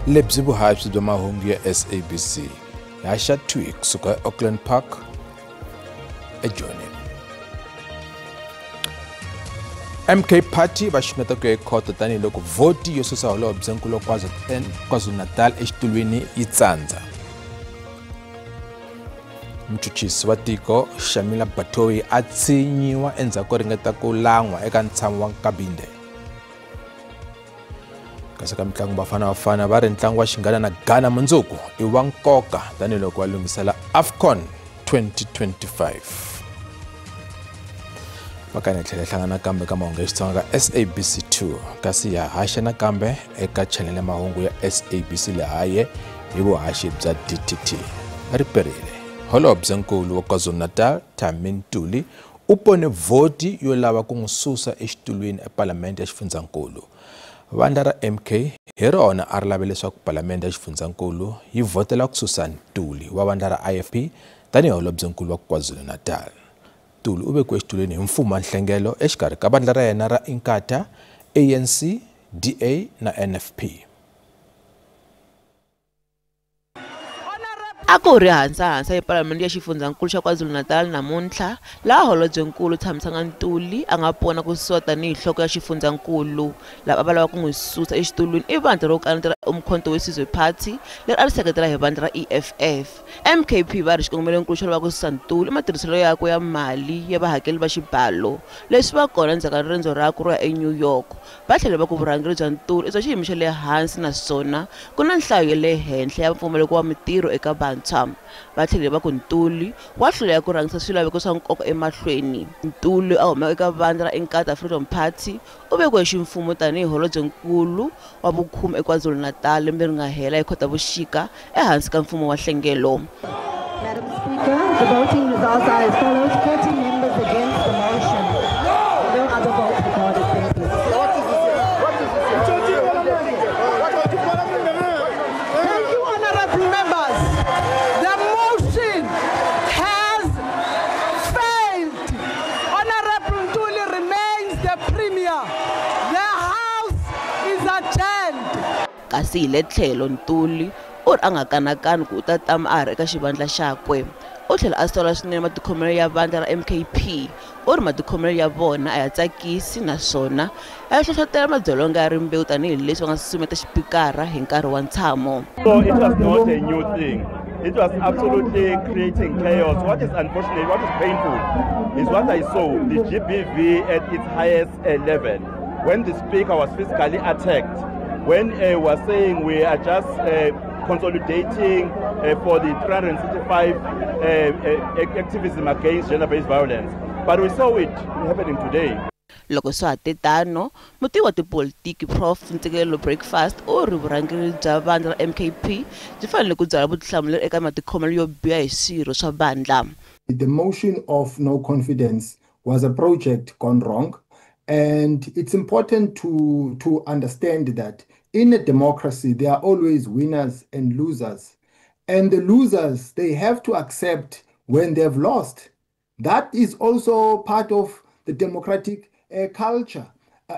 Lebyi vuhaxi bya mahungu ya SABC haxa 2 kusuka Auckland Park eJoni. MK Party va xungeta ku ya ekhoto tanihiloko vhoti yo susa holobyenkulu KwaZulu-Natal exitulwini yi tsandza. Muchuchisi wa tiko Shamila Batohi a tshinyiwa endzhaku ko ringeta ku lan'wa eka ntshamo wa Nkabinde. Kasi ka mitlangu Bafana Bafana va ri ntlangu wa xinghana na Ghana mundzuku i wa nkoka tanihiloko va lunghisela AFCON 2025. Vakani tlhela hlangana nakambe ka mahungu ya Xitsonga ka SABC 2 kasi ya haxa nakambe eka channel ya mahungu ya SABC lehaye hi vuhaxi bya DTT. Riperile. Holobyenkulu wa KwaZulu-Natal Thami Ntuli u pone vhoti yo lava ku n'wi susa exitulwini epalamende ya xifundzankulu. Vandla ra MK hi rona a ri lave leswaku palamende ya xifundzankulu yi vhotela ku susa Ntuli wa vandla ra IFP tanihi holobyenkulu wa KwaZulu-Natal. Ntuli u vekiwe exitulwini hi mfumo wa nhlengelo exikarhi ka vandla ra yena ra Inkatha, ANC, DA na NFP. A ku ri hansahansa epalamende ya xifundzankulu xa KwaZulu-Natal namuntlha laha holobyenkulu Thamsanqa Ntuli a nga pona ku susiwa tanihi nhloko ya xifundzankulu. Lava va lava ku n'wi susa exitulwini i vandla ro kaneta ra Umkhonto we Sizwe Party leri a ri seketela hi vandla ra EFF. MKP va ri xikongomelonkulu xo lava ku susa Ntuli i matirhiselo yakwe ya mali ya vahakeli va xibalo leswi va kona endzhaku ka riendzo rakwe ro ya eNew York. Va tlhela va ku vurhangeri bya Ntuli i bya xiyimo xa le hansi naswona ku na nhlayo ya le henhla ya mpfumaleko wa mitirho eka vantshwa. Va tlhele va ku Ntuli wa hluleka ku rhangisa swilaveko swa nkoka emahlweni. Ntuli a huma eka vandla ra Inkatha Freedom Party u vekiwe ximfumo tanihi holobyenkulu wa vukhume eKwaZulu-Natal lembe leri nga hela hi Khotavuxika ehansi ka mfumo wa nhlengelo. Madam Speaker, the voting results are as follows: 40 members against the motion. No other votes recorded. Thank you. Thank you, honorable members. The motion has failed. Honorable Ntuli remains the premier. The House is adjourned. Kasi hi le tlhelo Ntuli u ri a nga kanakani ku u ta tama a ha ri eka xivandla xakwe. U tlhela a sola swinene matikhomelo ya vandla ra MKP. U ri matikhomelo ya vona a ya tsakisi naswona a ya hlohlotela madzolonga ya rimbewu tanihileswi va nga susumeta xipikara hi nkarhi wa ntshamo. So it was not a new thing. It was absolutely creating chaos. What is unfortunate, what is painful, is what I saw, the GBV at its highest level. When the speaker was physically attacked, when we were saying we are just consolidating for the 365 activism against gender-based violence. But we saw it happening today. Loko swa ha te tano, mutivi wa tipolitiki Prof Ntsikelelo Breakfast u ri vurhangeri bya vandla ra MKP byi fanele ku byala vutihlamuleri eka matikhomelo yo biha hi swirho swa vandla. The motion of no confidence was a project gone wrong, and it's important to understand that in a democracy there are always winners and losers, and the losers, they have to accept when they've lost. That is also part of the democratic culture.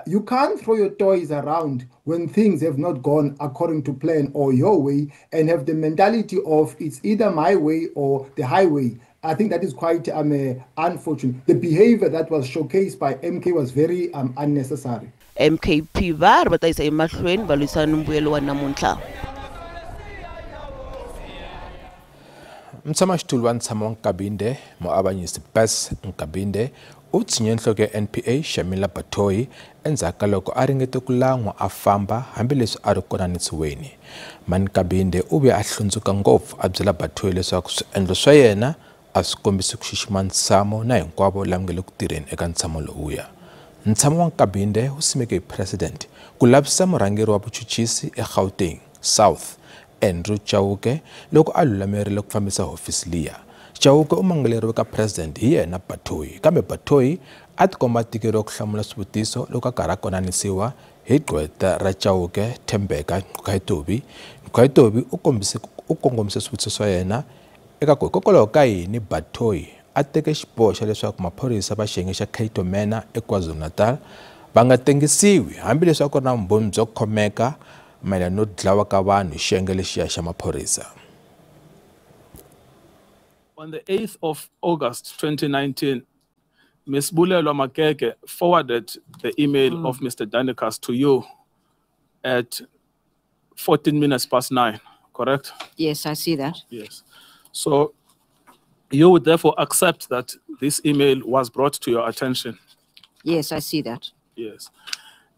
You can't throw your toys around when things have not gone according to plan or your way and have the mentality of it's either my way or the highway. I think that is quite unfortunate. The behavior that was showcased by MK was very unnecessary. MKP va ri va ta yisa emahlweni va lwisana mbuyelo wa namuntlha. Mutshamaxitulu wa ntshamo wa Nkabinde, muavanyisi Bess Nkabinde, u tshinye nhloko ya NPA Shamila Batohi endzhaku ka loko a ringete ku lan'wa a famba hambileswi a ri konanisiweni. Nkabinde u vuye a hlundzuka ngopfu a byela Batohi leswaku swiendlo swa yena a swi kombisi ku xixima ntshamo na hinkwavo lava nga le ku tirheni eka ntshamo lowuya. Ntshamo wa Nkabinde wu simeke hi president ku lavisisa murhangeri wa vuchuchisi eGauteng South Andrew Chauke loko a lulamerile ku fambisa hofisi liya. Chauke u mangaleriwe ka president hi yena Batohi, kambe Batohi a tikomba a tikeriwa ku hlamula swivutiso loko a karhi a konanisiwa hi gqweta ra Chauke Thembeka Ngcukaitobi. Ngcukaitobi u kongomise swivutiso swa yena eka ku hikokwalaho ka yini Batohi a teke xiboho xa leswaku maphorisa va xiyenge xa Cato Manor eKwaZulu-Natal va nga tengisiwi hambileswi a ku ri na vumbhoni byo khomeka mayelana no dlawa ka vanhu hi xiyenge lexiya xa maphorisa. On the 8th of August 2019, Ms. Bulelwa Makeke forwarded the email of Mr. Danekas to you at 9:14, correct? Yes, I see that. Yes. So you would therefore accept that this email was brought to your attention? Yes, I see that. Yes.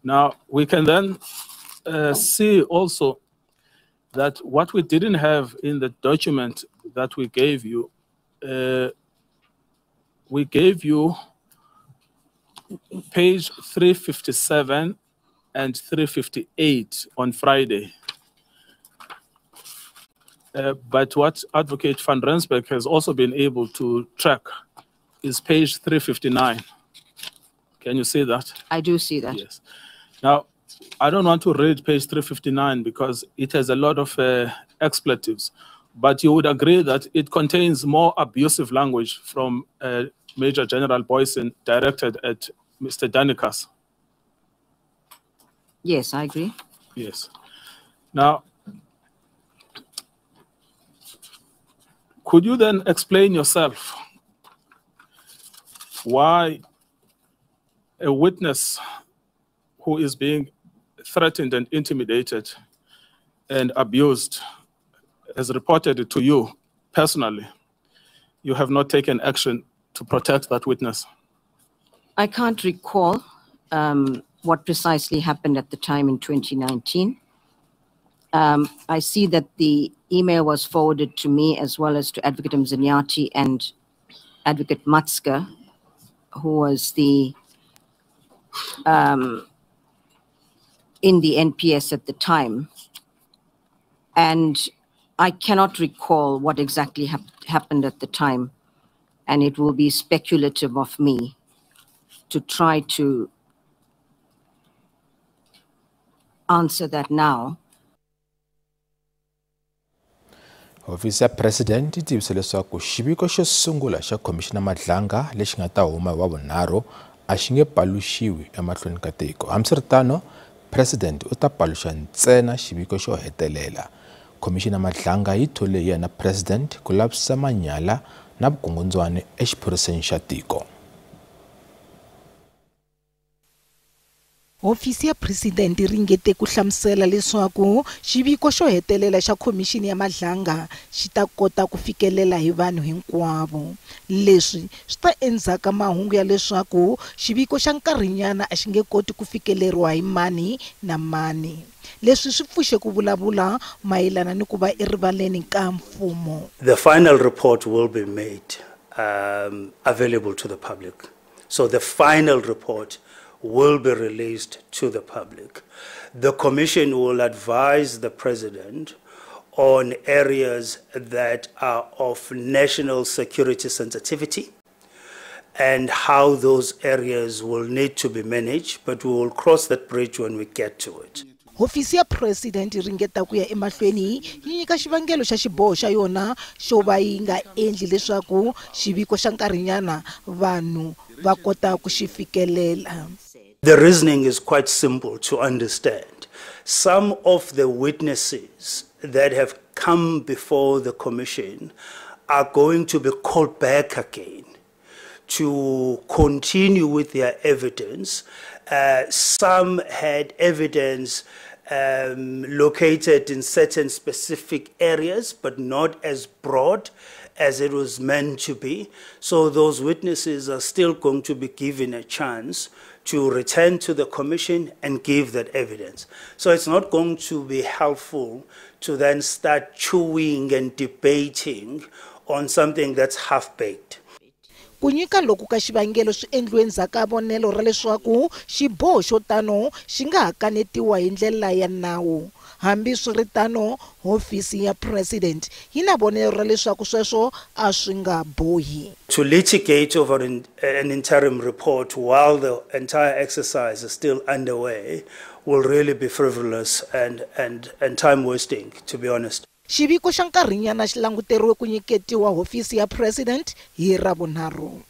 Now, we can then see also that what we didn't have in the document that we gave you, we gave you page 357 and 358 on Friday. But what Advocate van Rensburg has also been able to track is page 359. Can you see that? I do see that. Yes. Now, I don't want to read page 359 because it has a lot of expletives, but you would agree that it contains more abusive language from Major General Booysen directed at Mr. Danekas. Yes, I agree. Yes. Now, could you then explain yourself why a witness who is being threatened and intimidated and abused has reported it to you personally, you have not taken action to protect that witness? I can't recall what precisely happened at the time in 2019. I see that the email was forwarded to me as well as to Advocate Mzinyathi and Advocate Matska, who was the in the NPS at the time. And I cannot recall what exactly happened at the time, and it will be speculative of me to try to answer that now. Hofisi ya President yi tivise leswaku xiviko xo sungula xa Khomixini Madlanga lexi nga ta huma hi Wavunharhu a xi nge paluxiwi emahlweni ka tiko. Hambiswiritano, President u ta paluxa ntsena xiviko xo hetelela. Khomixini Madlanga yi thole hi yena President ku lavisisa manyala na vukungundzwana exiphoriseni xa tiko. Hofisi ya President yi ringete ku hlamusela leswaku xiviko xo hetelela xa Khomixini ya Madlanga xi ta kota ku fikelela hi vanhu hinkwavo. Leswi swi ta endzhaku ka mahungu ya leswaku xiviko xa nkarhinyana a xi nge koti ku fikeleriwa hi mani na mani. Leswi swi pfuxe ku vulavula mayelana ni ku va erivaleni ka mfumo. The final report will be made available to the public. So the final report will be released to the public. The Commission will advise the President on areas that are of national security sensitivity and how those areas will need to be managed, but we will cross that bridge when we get to it. Hofisi ya President yi ringeta ku ya emahlweni yi nyika xivangelo xa xiboho xa yona xo va yi nga endli leswaku xiviko xa nkarhinyana vanhu va kota ku xi fikelela. The reasoning is quite simple to understand. Some of the witnesses that have come before the Commission are going to be called back again to continue with their evidence. Some had evidence located in certain specific areas, but not as broad as it was meant to be. So those witnesses are still going to be given a chance to return to the Commission and give that evidence. So it's not going to be helpful to then start chewing and debating on something that's half-baked. Ku nyika loku ka xivangelo swi endliwe endzhaku ka vonelo ra leswaku xiboho xo tano xi nga ha kanetiwa hi ndlela ya nawu. Hambiswiritano, hofisi ya President yi na vonelo ra leswaku sweswo a swi nga bohi. To litigate over an interim report while the entire exercise is still underway will really be frivolous and time wasting, to be honest. Xiviko xa nkarhinyana xi languteriwe ku nyiketiwa hofisi ya President hi Ravunharhu.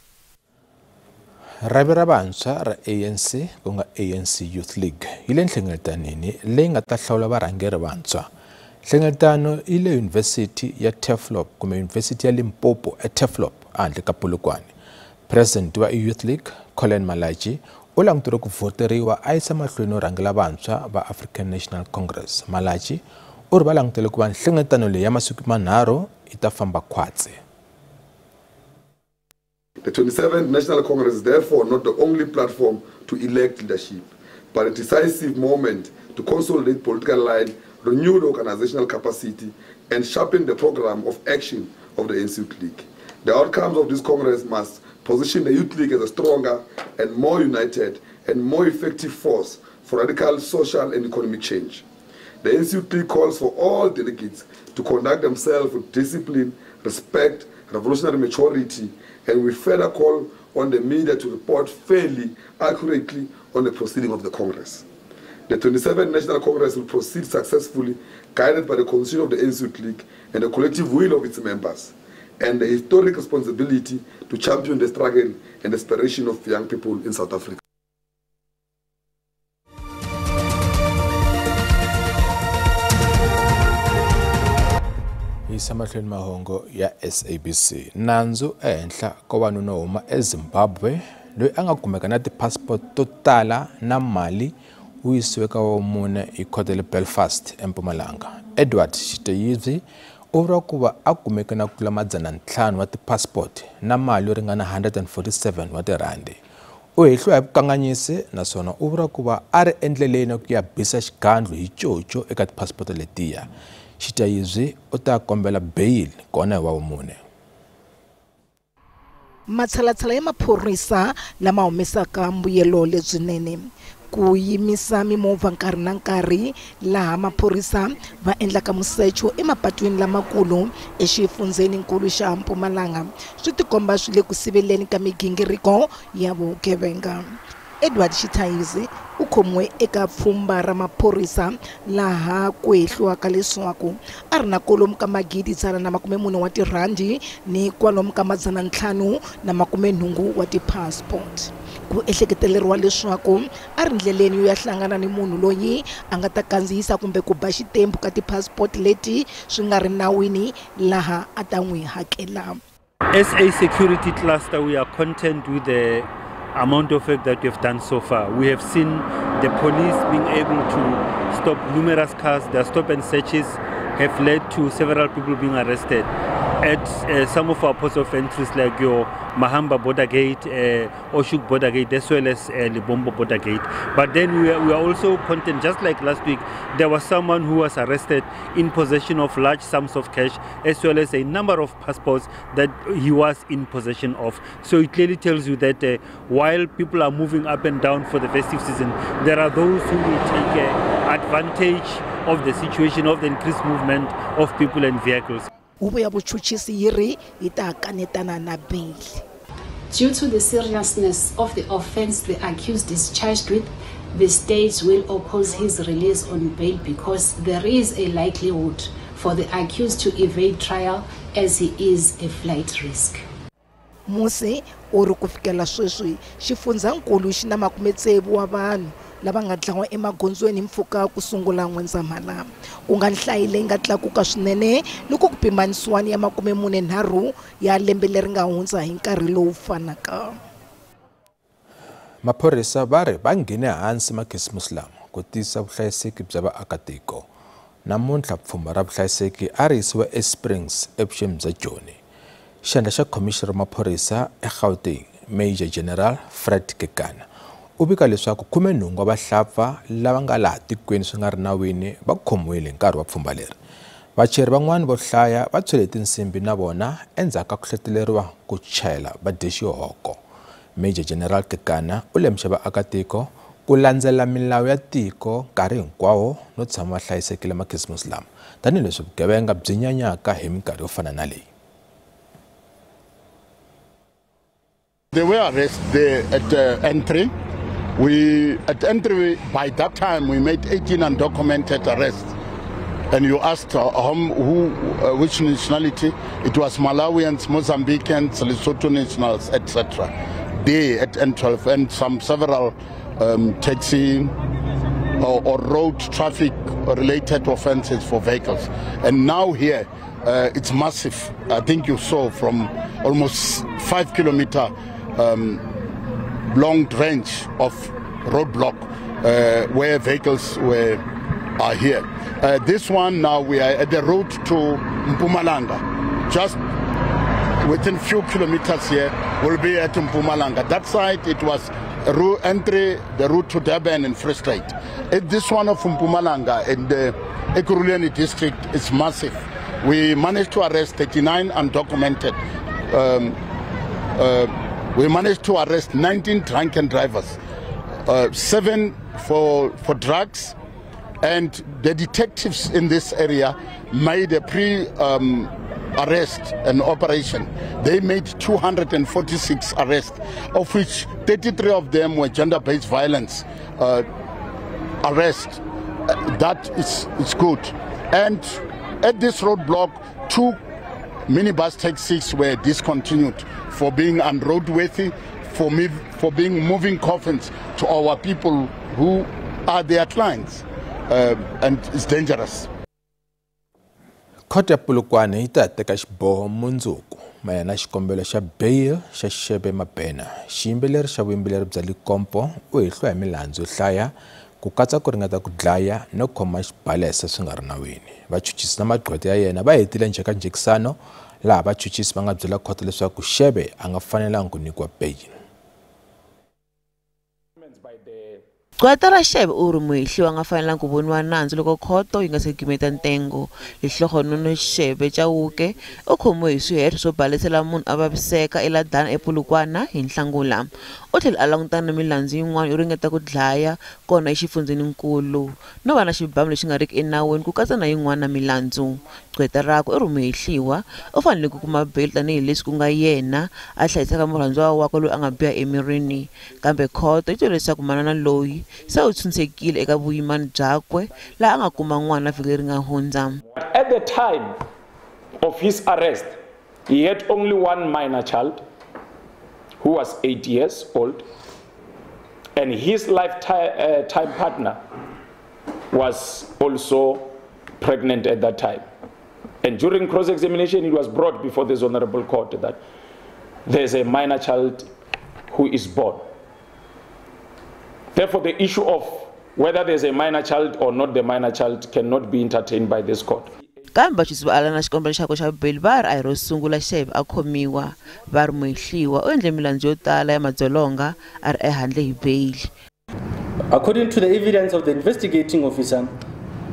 Rhavi ra vantshwa ra ANC ku nga ANC Youth League yi le nhlengeletanini leyi nga ta hlawula varhangeri vantshwa. Nhlengeletano yi le Yunivhesiti ya Turfloop kumbe Yunivhesiti ya Limpopo eTurfloop ehandle ka Polokwane. President wa Youth League Collen Malatji u languteriwe ku vhoteriwa a yisa mahlweni no rhangela vantshwa va African National Congress. Malatji u ri va langutele ku va nhlengeletano leyi ya masiku manharhu yi ta famba khwatsi. The 27th National Congress is therefore not the only platform to elect leadership, but a decisive moment to consolidate political line, renew the organizational capacity, and sharpen the program of action of the ANC Youth League. The outcomes of this Congress must position the Youth League as a stronger and more united and more effective force for radical social and economic change. The ANC Youth League calls for all delegates to conduct themselves with discipline, respect, revolutionary maturity, and we further call on the media to report fairly, accurately on the proceeding of the Congress. The 27th National Congress will proceed successfully, guided by the constitution of the ANC Youth League and the collective will of its members, and the historic responsibility to champion the struggle and aspiration of young people in South Africa. Yisa mahlweni mahungu ya SABC. Nandzu ehenhla ka wanuna huma eZimbabwe loyi a nga kumeka na ti-passport to tala na mali wu yisiwe ka wamune hi khoto ya le Belfast eMpumalanga. Edward Chiteyizwi u vuriwa ku va a kumeke na ku tlula 500 wa ti-passport na mali yo ringana 147 wa tirhandi. U hehliwa hi vukanganyisi naswona u vuriwa ku va a ri endleleni ku ya bisa xigandlu hi coco eka ti-passport letiya. Chitayizwi u ta kombela beyili kona hi wavumune. Matshalatshala ya maphorisa lama humesaka mbuyelo lebyinene ku yimisa mimovha nkarhi na nkarhi laha maphorisa va endlaka musecho emapatwini lamakulu exifundzheninkulu xa Mpumalanga swi tikomba swi le ku siveleni ka migingiriko ya vugevenga. Edward Chitayizwi u khomiwe eka pfhumba ra maphorisa laha ku hehliwaka leswaku a ri na kwalomu ka 1,440 wa tirhandi ni kwalomu ka 580 wa ti-passport. Ku ehleketeleriwa leswaku a ri ndleleni yo ya hlangana ni munhu loyi a nga ta kandziyisa kumbe ku ba xitembu ka ti-passport leti swi nga ri nawini laha a ta n'wi hakela. SA Security Cluster, we are content with the amount of work that we have done so far. We have seen the police being able to stop numerous cars. Their stop and searches have led to several people being arrested at some of our ports of entries like your Mahamba border gate, Oshoek border gate, as well as Lebombo border gate. But then we are also content, just like last week, there was someone who was arrested in possession of large sums of cash, as well as a number of passports that he was in possession of. So it clearly tells you that while people are moving up and down for the festive season, there are those who will take advantage of the situation, of the increased movement of people and vehicles. Huvo ya vuchuchisi yi ri yi ta kanetana na beyili. Due to the seriousness of the offense the accused is charged with, the state will oppose his release on bail because there is a likelihood for the accused to evade trial as he is a flight risk. Musi u ri ku fikela sweswi xifundzankulu xi na 60 wa vanhu lava nga dlawa emagondzweni mpfhuka ku sungula N'wendzamhala, ku nga nhlayo leyi nga tlakuka swinene loko ku pimanisiwa ni ya 43 ya lembe leri nga hundza hi nkarhi lowu fanaka. Maphorisa va ri va nghene hansi makhisimusi lama ku tiyisa vuhlayiseki bya vaakatiko. Namuntlha pfhumba ra vuhlayiseki a ri yisiwa eSprings evuxeni bya Joni. Xandla xa khomixini ra maphorisa eGauteng, Major General Fred Kekana, u vika leswaku 18 wa vahlapfa lava nga laha tikweni swi nga ri nawini va khomiwile hi nkarhi wa pfhumba leri. Vachayeri van'wana vo hlaya va tshwele tinsimbi na vona endzhaku ka ku hleteleriwa ku chayela va dye xihoko. Major General Kekana u lemuxa vaakatiko ku landzela milawu ya tiko nkarhi hinkwawo no tshama va hlayisekile makhisimusi lama, tanihileswi vugevenga byi nyanyaka hi minkarhi yo fana na leyi. They were arrested at entry. By that time, we made 18 undocumented arrests. And you asked which nationality. It was Malawians, Mozambicans, Lesotho nationals, etc. there at N12 and some several taxi or road traffic related offenses for vehicles. And now here, it's massive. I think you saw from almost 5 kilometer long range of roadblock where vehicles are here. This one now we are at the road to Mpumalanga. Just within few kilometers here, we'll be at Mpumalanga. That side it was entry the route to Durban and Free State. This one of Mpumalanga in the Ekurhuleni district is massive. We managed to arrest 39 undocumented. We managed to arrest 19 drunken drivers, 7 for drugs, and the detectives in this area made a pre-arrest and operation. They made 246 arrests, of which 33 of them were gender-based violence arrest. That is good. And at this roadblock, 2 minibus taxis were discontinued for being unroadworthy, for being moving coffins to our people who are their clients, and it's dangerous. Khoto ya Polokwane yi ta teka xiboho mundzuku mayelana na xikombelo xa bail xa Shebe Mabena. Xiyimbeleri xa vuyimbeleri bya Limpopo u hehliwa hi milandzu yo hlaya ku katsa ku ringeta ku dlaya no khoma xibalesa swi nga ri nawini. Vachuchisi na magqweta ya yena va hetile njhekanjhekisano laha vachuchisi va nga byela khoto leswaku Shebe a nga fanelangi ku nyikiwa bail. Gqweta ra Shebe u ri muhehliwa a nga fanelangi ku voniwa nandzu loko khoto yi nga se gimeta ntengo. Lehlohonolo Shebe Chauke u khomiwe hi swihehlo swo balesela munhu a vaviseka eLadana ePolokwane hi Nhlangula. U tlhele a langutana na milandzu yin'wana yo ringeta ku dlaya kona exifundzheninkulu no va na xibamu lexi nga riki enawini ku katsa na yin'wana milandzu. Gqweta rakwe u ri muhehliwa u fanele ku kuma bail tanihileswi ku nga yena a hlayisaka murhandziwa wakwe loyi a nga biha emirini. Kambe khoto yi twile leswaku manana loyi se u tshunxekile eka vuyimani byakwe laha a nga kuma n'wana vhiki leri nga hundza. At the time of his arrest, he had only one minor child who was 8 years old, and his lifetime partner was also pregnant at that time. And during cross-examination, it was brought before this honorable court that there's a minor child who is born. Therefore, the issue of whether there's a minor child or not the minor child cannot be entertained by this court. Kambe vachuchisi va ala na xikombelo xakwe xa bail va ri a hi ro sungula Shebe a khomiwa. Va ri muhehliwa u endle milandzu yo tala ya madzolonga a ri ehandle hi bail. According to the evidence of the investigating officer,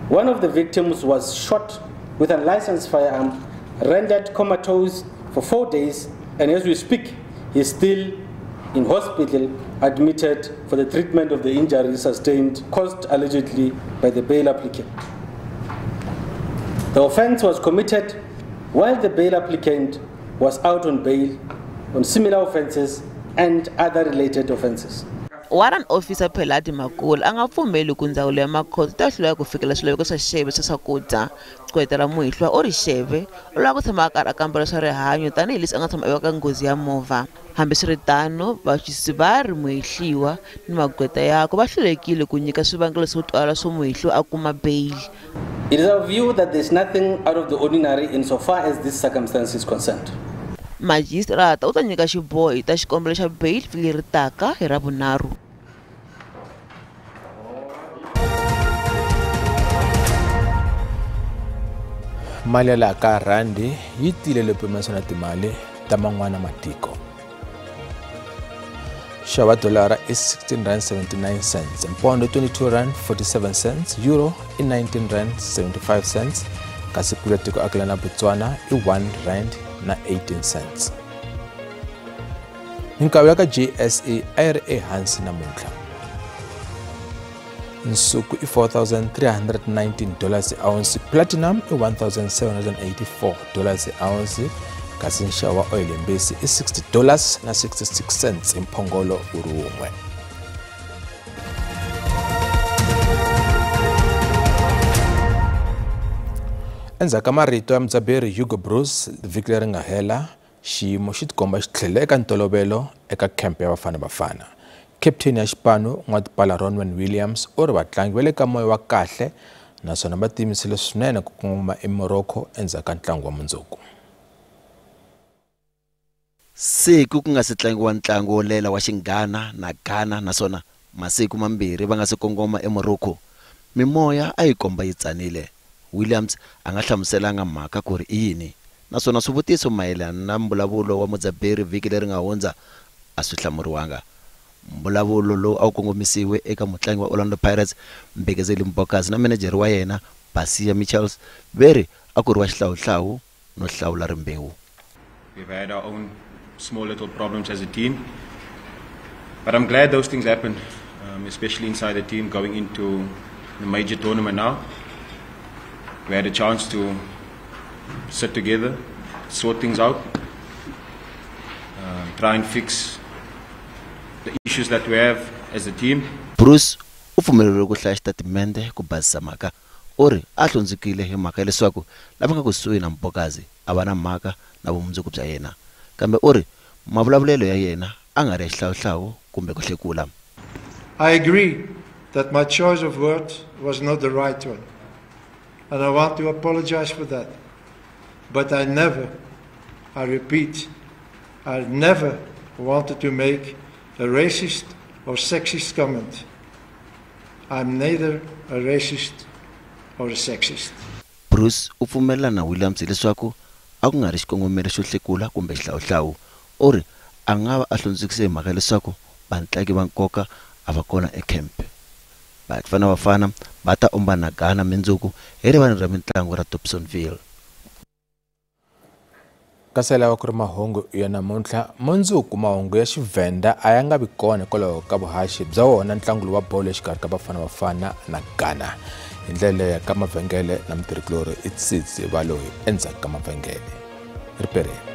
one of the victims was shot with a licensed firearm, rendered comatose for 4 days, and as we speak, he is still in hospital, admitted for the treatment of the injuries sustained, caused allegedly by the bail applicant. The offense was committed while the bail applicant was out on bail on similar offenses and other related offenses. Warrant Officer Pheladi Makula a nga pfumeli ku ndzawulo ya makhotso ta hluleka ku fikela swilaveko swa Shebe swa swakudya. Gqweta ra muhehliwa u ri Shebe u lava ku tshama a karhi a kambela swa rihanyo tanihileswi a nga tshama a ka nghozi ya movha. Hambiswiritano, vachuchisi va ri muhehliwa ni magqweta yakwe va hlulekile ku nyika swivangelo swo twala swo muhehliwa a kuma bail. It is our view that there is nothing out of the ordinary insofar as this circumstance is concerned. Majisitarata u ta nyika xiboho hi ta xikombelo xa bail vhiki leri taka hi Ravunharhu. Mali ya laha ka rhandi yi tile loko pimanisiwa na timali ta man'wana matiko. Xava dolara i R16.79, pondo R22.47, euro i R19.75, kasi ku tiko akelana Botswana i R1.18. Minkawu ya ka JSE a yi ri ehansi namuntlha. Nsuku i $4,319 ounce, platinum i $1,784 ounce, kasi nxavo wa oyili mbisi i $60.66 mphongolo wu ri wun'we. Endzhaku ka marito ya mudzaberi Hugo Broos vhiki leri nga hela Xiyimo xi tikomba xi tlhele eka ntolovelo eka khempe ya Bafana Bafana. Captain ya xipano N'watipala Ronwen Williams u ri vatlangi va le ka moya wa kahle naswona va tiyimisele swinene ku kongoma eMorocco endzhaku ka ntlangu wa mundzuku. Siku ku nga si tlangiwa ntlangu wo lela wa xinghana na Ghana naswona masiku mambirhi va nga si kongoma eMorocco, mimoya a yi komba yi tsanile. Williams a nga hlamuselanga mhaka ku ri i yini, naswona swivutiso mayelana na mbulavulo wa mudzaberi vhiki leri nga hundza a swi hlamuriwanga. Mbulavulo lowu a wu kongomisiwe eka mutlangi wa Orlando Pirates Mbekezeli Mbokazi na menejere wa yena Basia Michels veri a ku ri wa xihlawuhlawu no hlawula rimbewu. We've had our own small little problems as a team, but I'm glad those things happened, especially inside the team going into the major tournament now. We had a chance to sit together, sort things out, try and fix the issues that we have as a team. Bruce u pfumeleriwe ku hlaya xitatimende ku basisa mhaka. U ri a hlundzukile hi mhaka leswaku lava nga kusuhi na Mbokazi a va na mhaka na vumundzuku bya yena, kambe u ri mavulavulelo ya yena a nga ri ya xihlawuhlawu kumbe ku hlekula. I agree that my choice of words was not the right one, and I want to apologize for that. But I never, I repeat, I never wanted to make a racist or sexist comment. I'm neither a racist or a sexist. Bruce u pfumelelana na Williams leswaku a ku nga ri xikongomelo xo hlekula kumbe xihlawuhlawu. U ri a nga va a hlundzukise hi mhaka leswaku vatlangi va nkoka a va kona ekhempe. Bafana Bafana va ta omba na Ghana mindzuku hi rivala ra mintlangu ra Dobsonville. Kasi lawa ku ri mahungu ya namuntlha. Mundzuku mahungu ya Xivhenda a ya nga vi kona hikwalaho ka vuhaxi bya wona ntlangu lowu wa bolo exikarhi ka Bafana Bafana na Ghana. Hi ndlela ya ka mavhengele na mutirhikulorhi i Tsitsi Valoyi endzhaku ka mavhengele. Ripereni.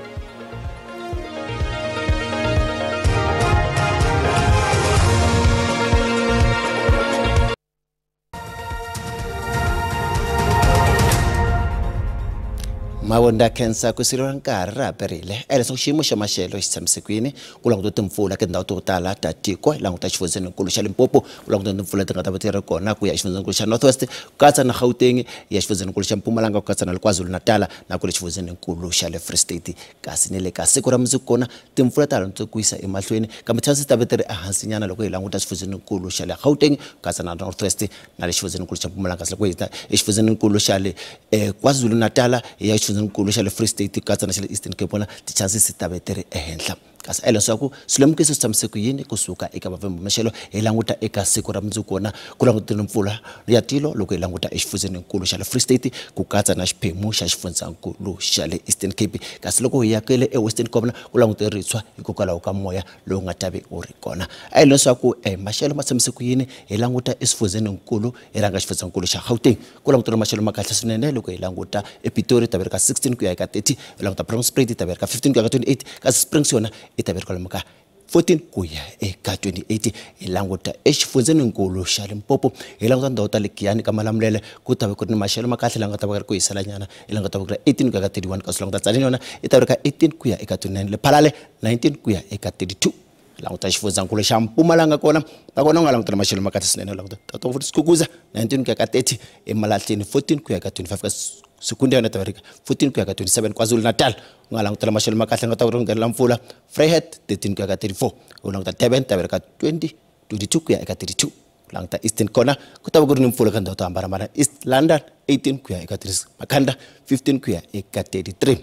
Mavonda khensa ku siveriwa nkarhi ra ha perile leswaku xiyimo xa maxelo xi tshamisekile ku languta timpfula ka tindhawu to tala ta tiko, hi languta xifundzenikulu xa Limpopo, ku languta timpfula leti nga ta va ti ri kona ku ya xifundzenikulu xa North West, ku katsa na Gauteng, ya xifundzenikulu xa Mpumalanga, ku katsa na le KwaZulu-Natal na ku le xifundzenikulu xa le Free State. Kasi ni le ka siku ra mundzuku kona timpfula ta ha ku yisa emahlweni, kambe chances ta va ti ri ehansinyana loko hi languta xifundzenikulu xa le Gauteng, ku katsa na North West na le xifundzenikulu xa Mpumalanga. Kasi loko hi ta exifundzenikulu xa le KwaZulu-Natal, ya xifundzenikulu xa le Free State, ku katsa na xa le Eastern Cape, vona ti-chances ta va ti ri ehenhla. Kasi a leswaku swilemukiso swi tshamise ku yini kusuka eka vavembe maxelo hi languta eka siku ra mundzuku kona ku langutile mpfula ya tilo loko hi languta exifundzenikulu xa le Free State, ku katsa na xiphemu xa xifundzankulu xa le Eastern Cape. Kasi loko hi yakele eWestern Cape ku langutele ritshwa hikokwalaho ka moya lowu nga ta ve wu ri kona. A hi leswaku maxelo ma tshamise ku yini hi languta exifundzenikulu, hi rhanga xifundzankulu xa Gauteng, ku langutele maxelo ma kahle swinene loko hi languta ePitori ta ve ri ka 16 ku ya eka 30, hi languta Bronxspruit ta ve ri ka 15 ku ya ka 28, kasi Springs yona i ta ve ri kwalomu ka 14 ku ya eka 28. Hi languta exifundzenikulu xa Limpopo, hi languta ndhawu ta le Giyani ka Malamulele, ku ta va ku ri ni maxelo ma kahle laha nga ta va ri ku hiselanyana, hi languta va ku ri 18 ku ya ka 31, kasi languta Tzaneen yona i ta va ri ka 18 ku ya eka 29, Lephalale 19 ku ya eka 32. Languta xifundzankulu xa Mpumalanga kona nakona u nga langutela maxelo ma kahle swinene, languta ta Skukuza 19 ku ya ka 30, eMalahleni 14 ku ya ka 25, kasi Secunda yona ta va ri ka 14 ku ya ka 27. KwaZulu-Natal u nga langutela maxelo ma kahle nga ta ku ri nghenela mpfula, Vryheid 13 ku ya ka 34, u languta Durban ta va ri ka 20 22 ku ya eka 32. Languta Eastern kona ku ta va ku ri ni mpfula ka ndhawu to hambanahambana, East London 18 ku ya eka 36, Makhanda 15 ku ya eka 33.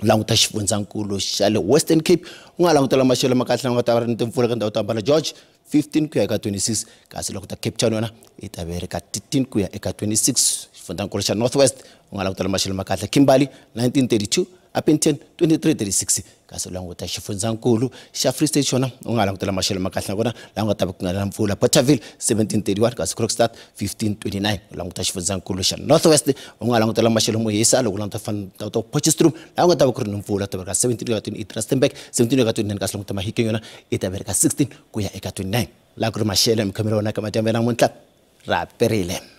Languta xifundzankulu xa le Western Cape, u nga langutela maxelo ma kahle nga ta va ri ni timpfula ka ndhawu to hambana, George 15 ku ya eka 26, kasi loko ta Cape Town yona i ta ve ri ka 13 ku ya eka 26. Xifundzankulu xa North West u nga langutela maxelo ma kahle, Kimberley 1932, Upington 2336, kasi languta xifundzankulu xa Free State xona u nga langutela maxelo ma kahle nakona laha nga ta va ku nga na mpfula, Bothaville 1731, kasi Krogstad 1529. U languta xifundzankulu xa North West u nga langutela maxelo mo hisa loko u languta ta Potchefstroom laha nga ta va ku ri ni mpfula, ta va ka 17 ku ya ka 28, Rustenburg 17 ku ya ka 29, kasi languta Mahikeng yona i ta va ri ka 16 ku ya eka 29. Laha ku ri maxelo ya mikhamelo wona ka madyambu ya namuntlha ra perile.